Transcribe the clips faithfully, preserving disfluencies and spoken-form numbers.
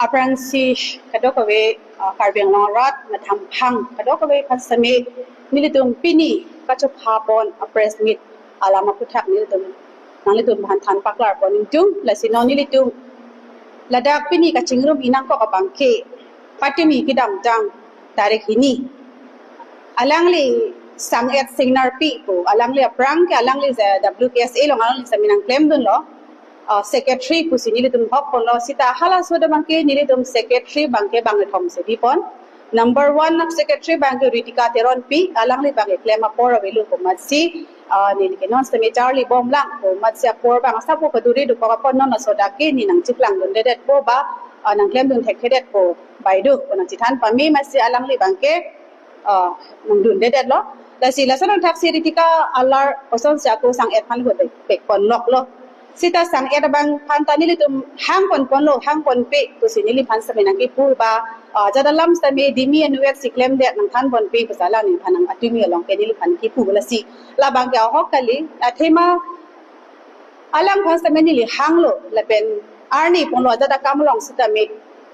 Aphrangsi kadokave, ah, Karbi Anglong arat, madam phang kadokave aphan sitame nelitum pini kachopha pon a-press meet alam aphuthak nelitum nanglitum aphan than paklar pon ingtung. Lasi non nelitum ladak pini kachingrum-i nangkok abangke patumi kedamtang tarik hini alangli sang-et Singnarpi pu, alangli aphrang ke alangli je W K S A along alangli sitame nangklemdunlo, ah, secretary pusi nelitum hok ponlo. Sita halaso abangke nelitum secretary abangke bang kethom si bipon. Number one of secretary abangke Ritika Teronpi, alangli abangke klem apor avelo pu amatsi, ah, neli ke non sitame charlibomlang pu amatsi apor abang asap pu kaduri dokok apot non laso adak ke ne nangcheklangdundedetpo ba, ah, nangklemdun thekthedetpo bai do pu nangchethan pame, amatsi alangli abangke, ah, nangdundedetlo. Lasi lason angthak si Ritika alar kosonsi ako sang-et aphan ko pek, pek ponloklo. Sita sang-et abang aphan ta nelitum hang pon ponlo, hang ponpe pusi neliphan sitame nangkipu ba, ah, ajat alam sitame dimi anuet si klemdet nangthan ponpe pusi alang neliphan nang atumi along ke neliphan kipu. Lasi labangke ahok kali, athema alangphan sitame neli hanglo lapen arni ponlo ajat akam along sitame.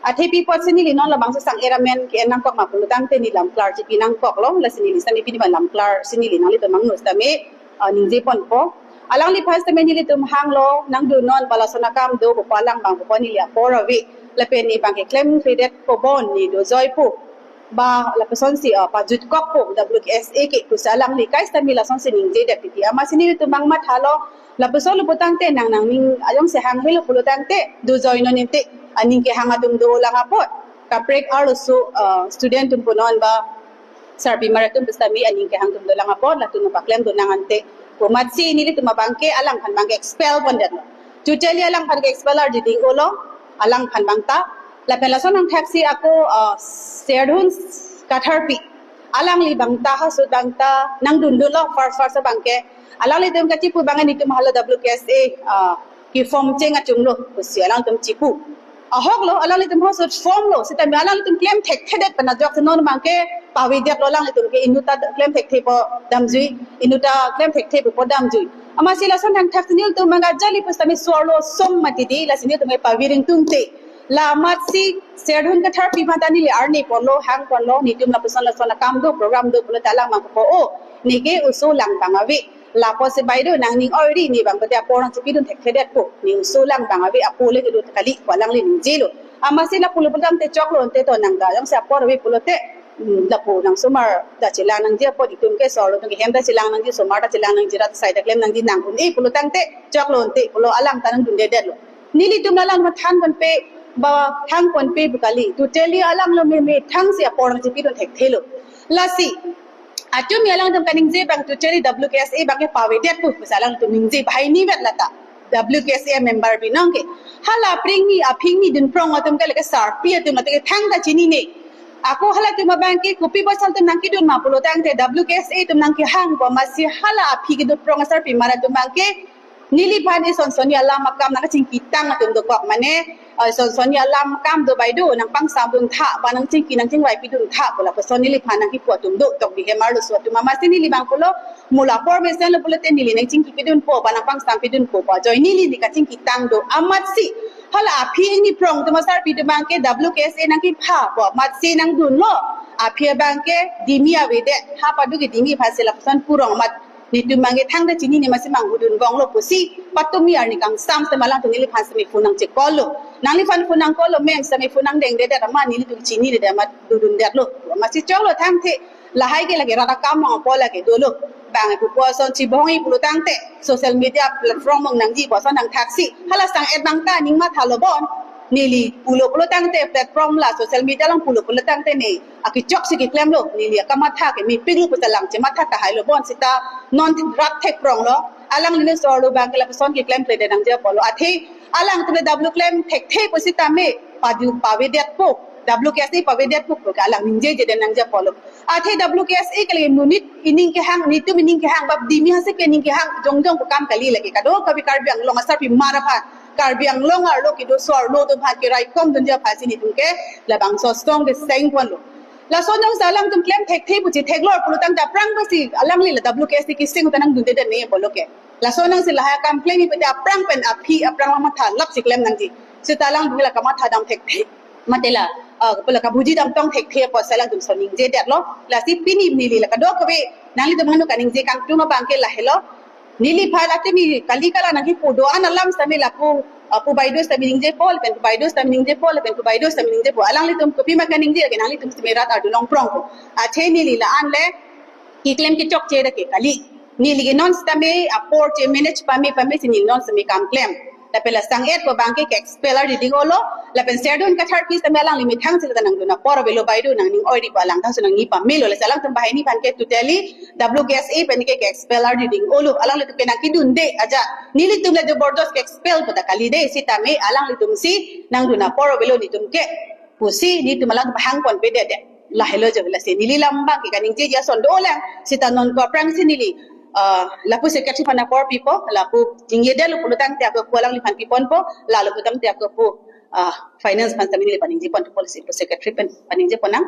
Athe pi apotsi neli non labangso sang-et amen ke-en nangkok ma pulo tangte neli lam klar chipi nangkoklo, lasi neli sitame pini abang lam klar si neli nanglitum angno sitame, ah, ningje ponpo. Alangliphan sitame nelitum hanglo, nangdunnon ba lason akam do pu alang abang pu neli apor ave. Lapen ne abangke klemkledetpo bon, ne dojoipo ba lapusonsi, ah, pajutkokpo W K S A ke pusi alangli kai sitame lasonsi ningjedet titi. Amatsi nelitum abang mathalo, lapusonlo pu tangte nang nangning ajongsi hang helo pulo tangte dojoinon inte, aning kehang atum dolang apot. Kaprek arloso, ah, student atum punon ba sarpimar atum pu sitame aning kehang atum dolang apot, latum paklemdun nang ante pu amatsi nelitum abangke alangphan abangke expel pondetlo. Totally alangphan ke expel ardi ding-olo, alangphan abang ta. Lapen lason angthak si ako, ah, Serdhun Katharpi, alangli abang ta, halaso abang ta nangdundunlo first first abangke. Alanglitum kachipu abang nelitum hala W K S A, ah, ke-form cheng achumlo pusi alangtum chipu. Ahoklo, alanglitum halaso formlo, sitame alanglitum klem thekthedet pen ajok si non abangke pavedetlo, alanglitum ke inut ta klem thekthepo damjui, inut ta klem thekthepo damjui. Amatsi lason angthak si nelitum abang ajali pu sitame so-arlo ason mati di, lasi nelitum ke pavir ingtungte. La amatsi Serdhun Katharpi aphan ta neli arni ponlo, hang ponlo, netum lapuson lason akam do, program do pulote alang abang kopo, o, neke oso lang abang ave. Lapusi bai do, nangning oiri, ne abang pute apor nangchipidun thekthedetpo, ne oso lang abang ave, apo le kedo kali pu alangli ningjelo. Amatsi lapulo pulo tangte choklo ante to nang ta jongsi apor ave pulote, hmm, lapu nang somar ta chelang nangji apot, itum ke so-arlo atum ke hem ta chelang nangji, somar ta chelang nangji, rat asai ta klem nangji, nang un-e pulo tangte choklo ante pulo alang ta nangdundedetlo. Nelitum la alang mathan ponpe ba hang ponpe pu kali, totally alanglo meme thangsi apor nangchipidun thekthelo. Lasi atumi alangtum kaningje abang totally W K S A abang ke pavedetpo pusi alangtum ningje banghini vet lata. W K S A member binong ke hala apring ni aphi ni dunprong atum ke lake sarpi atum atum ke thangta chinine. Ako halatum abang ke kopi bosal atum nangkedun ma pulo tangte W K S A atum nangkehangpo, amatsi hala aphi kedunprong asarpimar atum abang ke neliphan ison sonni alam akam nangkachingkitang atum dokok mane, eh, ison sonni alam akam do bai do, nangpangsamdun tha ba nangchingki nangchingvaipidun tha pu lapuson neliphan nangkipu atum do, tok bihem arloso atum. Amatsi neli abang pulo, mo la apor mesenlo pulote neli nangchingkipidunpo ba nangpangsampidunpo pu ajoine neli kachingkitang do. Amatsi hala aphi ingni prong atum asarpi atum abang ke W K S A nangkiphapo, amatsi nangdunlo. Aphi abang ke dimi avedet, ha padu ke dimi aphansi lapuson purong amat netum abang ke thangta chinine, amatsi manghudun vonglo pusi patumi arni kangsam sitame alangtum neliphan sitame phone nangche-call lo. Nangliphan phone nang-call lo mem, sitame phone nangdengdedet amat nelitum chininedet amat dundundetlo. Amatsi choklo tangte lahai ke lake rat akam nang apo lake dolo. Bang pupo ason chibongi pulo tangte social media platform mong nangji pu ason angthak si hala sang-et abang ta ning mathalo bon. Neli pulo pulo tangte platform la social media along pulo pulo tangte ne akechok si keklemlo, neli akamatha ke mepiklo pusi alang chematha tahailo bon, sita non rat thekpronglo. Alangli ne so-arlo abang ke lapuson keklemkledet nangji apotlo. Athe alangtum le W klem thekthe pusitame padu pavedetpo, W K S A pavedetpo pu ke alang ningjejedet nangji apotlo. Athe W K S A ke le monit ining kehang, netum ining kehang, bap dimi hasi ke ining kehang, jongjong pu kam kali lake, kadokave Karbi Anglong asarpimar aphan, Karbi Anglong arlo kedo so-arlo atum aphan keraikomdunji aphansi netum ke labangso asong ke seng ponlo. Lason jongsi alangtum klem thekthe pu chetheklor pulo tangte aphrang pusi alangli la W K S A keseng ta nangdundedetne pulo ke. Laso nang si lahai akam klem ipite aphrang pen aphi aphrang lang matha lap si klem nangji. Sita alang bula kamatha dam thekthe. Mate la, ah, bula kabuji dam tong thekthe apotsi alangtum so ningjedetlo. Lasi pini neli la kadokave nanglitum hanu kaningje kangtung abang ke lahelo. Neliphan atimi kali kala nangkipu do-an alam sitame lapu, ah, pu baideo sitame ningjepo, lapen pu baideo sitame ningjepo, lapen pu baideo sitame ningjepo. Alanglitum kopima kaningje lake nanglitum sitame rat ardu longprongpo. Athe neli la-an le keklem kechokche dak ke kali. Neli ke non sitame apor che manage pame pame si neli non sitame kam klem. Lapen la sang-et pu abang ke ke-expel ardi ding olo. Lapen serdun kathar pi sitame alangli methang si la nangdun apor avelo baideo nangning oi di pu alang thang so nangning pamelo. Lasi alangtum banghini aphan ke totally W K S A pen ke ke-expel ardi ding olo. Alanglitum ke nangkidunde aja. Nelitum le jobordos ke-expel pu ta kali de sitame alanglitum si nangdun apor avelo netum ke pusi netum alang hangponpedet. Lahelo jo lasi neli alam abang ke kaningjeji ason dolang. Sita non ko aphrang si neli, ah, lapu secretary aphan apor pipo, lapu ningjedetlo pulo tangte ako pu alangliphan piponpo, lalo pulo tangte ako pu, ah, finance aphan sitame neli paningjepon pu lasi pu secretary pen paningjepon nang.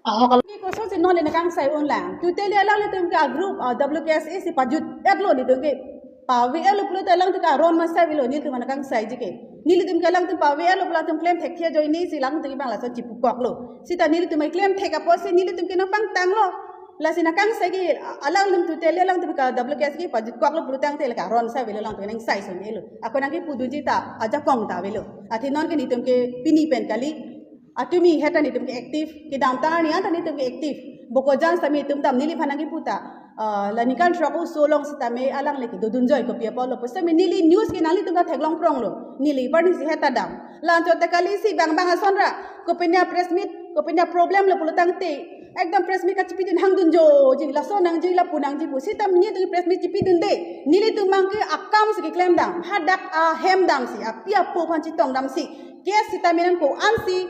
Ah, ho kal- Ke koson si non le nangkangsai unlang. Totally alanglitum ke a group, ah, W K S A si pajut-etlo netum ke. Pave-etlo pulote alangtum ke aron masai avelo, nelitum aphan nangkangsaiji ke. Nelitum ke alangtum pave-etlo pu alangtum klem thekthe ajoine si alangtum ke bang laso chipukoklo. Sita nelitum klem thek apotsi nelitum ke nangpangtanglo. Lasi nangkangsai ke, a-, alangtum totally alangtum ke W K S A ke pajutkoklo pulo tangte lake aron sai avelo, alangtum nangsaisonelo. Ako nangkipudunji ta ajakong ta avelo. Athe non ke netum ke pini pen kali. Atumi heta netum ke active, kedamtang arni anta netum ke active. Bokajan sitame netum dam, neliphan nangkipu ta, ah, la ningkan throk-o so along sitame alangli ke dodunjoi kopi apotlo pu sitame neli news ke nanglitum ta theklongpronglo. Neli parni si heta dam. La anchot ta kali si bang bang ason ra. Kopine press meet, kopine problem lo pulo tangte. Ekdom press meet kachipidun hangdunjoji, laso nangji lapu nangji pu. Sita netum press meet chipidunde. Nelitum abang ke akam si keklem dam. Hadak ahem dam si, api apo aphan chetong dam si. Case sitame nang ko-an si,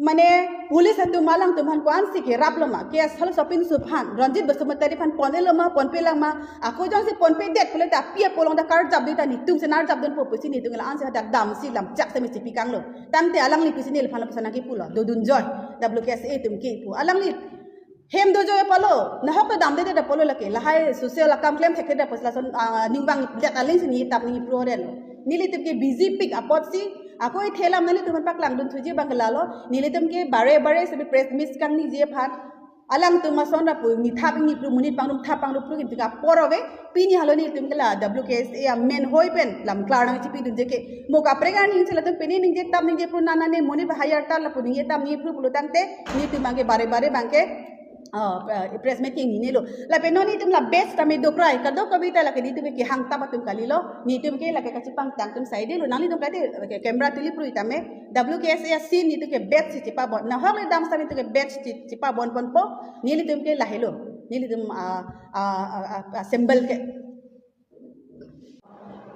mane police atum alangtum aphan ko-an si keraplo ma. Case halaso apinso aphan. Ranjit Basumatary aphan pon-elo ma, ponpelang ma. Ako jongsi ponpedet pulote api apo along ta karjap di ta netum si narjapdunpo pusi netum la-an si hadak dam si lamchak sitame chipikanglo. Tangte alangli pusi neliphan lapuson nangkipulo. Dodunjoi. W K S A atum ke pu. Alangli hem dojoi apotlo, nahok ta damdedet apotlo lake, lahai social akam klem thekthe apotsi lason, ah, ning vangdet aling si neli tap neli pro den. Nelitum ke busy pik apotsi, ako ithela nelitum aphan paklangdun thuji abang ke lalo, nelitum ke bare bare sitame press meet kangniji aphan, alangtum ason ra pu, neli thap neli pro, monit pangrum thap pangrum pro, kintu ke apor ave, pini halo nelitum ke la W K S A amen hoi pen lam klar nangchipidunji ke. Mo kaprek arni si latum pini ningje tap ningje pro nana ne monit ba hayar ta lapu ningje tap ningje pro pulo tangte, netum abang ke bare bare abang ke, ah, eh, press meet ke ninelo. Lapen non netum la batch tame dokrai, kadokave ta lake netum ke kehang tap atum kalilo, netum ke lake kachipangtang atum saidelo, nanglitum kade, lake camera tuli pro tame, W K S A asin netum ke batch si chipabon. Nahok le dam sitame netum ke batch si chipabon ponpo, nelitum ke lahelo. Nelitum, ah, ah, ah, ah, ah, symbol ke.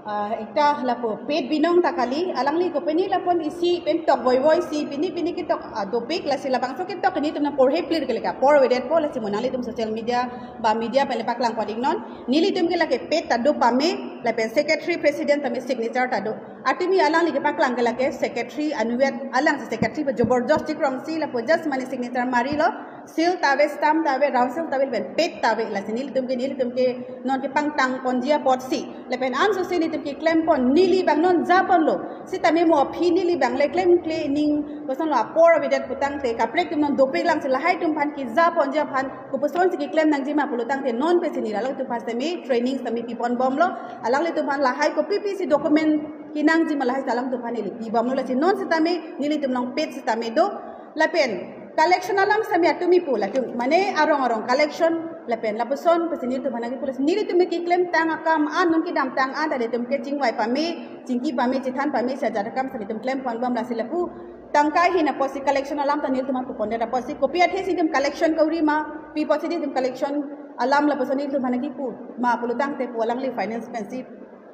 Ah, ekta lapu Pet Binong ta kali, alangli kopine lapu-an isi pen tok voivoi si, pini pini ketok, ah, dopik, lasi labangso ketok netum nangporhe plir ke lake apor avedetpo, lasi mo nanglitum social media ba media pen le paklangpon iknon. Nelitum ke lake pet ta do pame, lapen secretary president tame signature ta do. Atumi alangli kepaklang ke lake secretary anuvet, alang si secretary ba joborjosti krongsi lapu just mane signature marilo. Seal ta ave, stamp ta ave, round seal ta ave, lapen pet ta ave, lasi nelitum ke, nelitum ke non kepangtang ponji apotsi. Lapen anso si netum keklempon, neli abang non japonlo. Sitame mo aphi neli abang le klemkle ning, kosonlo apor avedet pu tangte, kaprek atum non dopik lang si lahai atum aphan kejaponji aphan, kopuson si keklem nangji ma pulo tangte non pensi neli alangtum aphan sitame training sitame piponbomlo. Alanglitum aphan lahai kopi pisi document kenangji ma lahai si alangtum aphan neli pibomlo, lasi non sitame nelitum along pet sitame do. Lapen collection alam sitame atumi pu latum, mane arong arong collection lapen lapuson pensi nelitum aphan nangkipu, lasi nelitum keklemtang akam an, non kedamtang an ta netum ke chingvai pame, chingki pame, chethan pame, si ajat akam sitame netum klemponbom, lasi lapu tangka ahin apotsi collection alam ta nelitum aphan pupondet apotsi, kopi athe si netum collection kauri ma, pi apotsi netum collection alam lapuson netum aphan nangkipu ma pulo tangte pu alangli finance pensi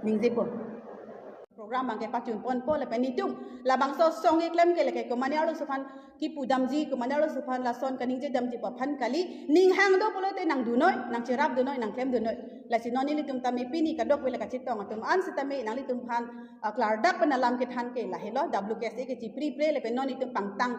ningjepo. Program abang ke pachunponpo lapen netum labangso asong keklem ke lake komane arloso aphan kipudamji, komane arloso aphan lason kaningjedamji pu aphan kali, ning hang do pulote nangdunnoi, nangcherapdunnoi, nangklemdunnoi. Lasi non nelitum tame pini kadokave le kachetong atum an sitame nanglitum aphan, ah, klardak pen alam kethan ke lahelo, W K S A ke chipri pre lapen non netum pangtang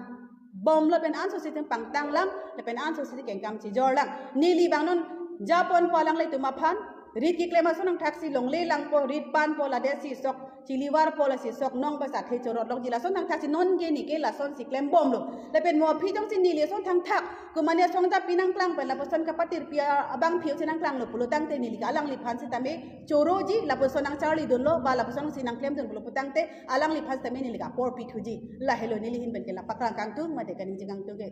bomlo pen anso si netum pangtang lang, lapen anso si kengkam chijor lang. Neli abang non japonpo alanglitum aphan, Rit keklem ason angthak si longle langpo, rit panpo, lade si sok chilivarpo, lasi sok nong basa the chorot longji, lason angthak si non ke neke lason si klembomlo. Lapen mo aphi jongsi neli ason thangthak kumane asong ta pinangklang pen lapuson kapatir pi abang phiu si nangklanglo pulo tangte neli ke alangliphan sitame choroji, lapuson nangcharlidunlo ba lapuson si nangklemdun pulo pu tangte alangliphan sitame neli ke apor pithuji. Lahelo neli ahin pen ke la paklangkangtung mate kaningje kangtung ke.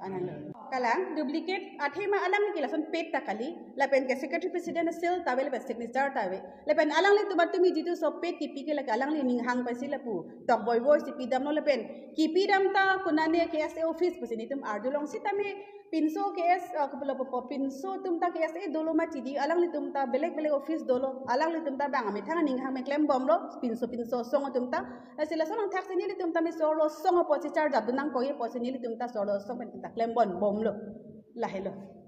Anang. Kalang duplicate athema alangli ke lason paid ta kali, lapen ke secretary president seal ta ave lapen signature ta ave. Lapen alanglitum atumi jitu so paid kipi ke lake alangli ninghang pensi lapu tokboi boi si pidamlo, lapen kipidam ta kunane K S A office pusi nelitum arjulong sitame pinso K S, ah, kepulo popo pinso atum ta K S A dolo ma chidi, alanglitum ta belek belek office dolo, alanglitum ta bang amethang ninghang pen klembomlo pinso pinso asong atum ta. Lasi lason angthak si nelitum ta me sorlo asong apotsi charjapdun nangkok apotsi nelitum ta sorlo asong pen ta klembom bomlo. Lahelo.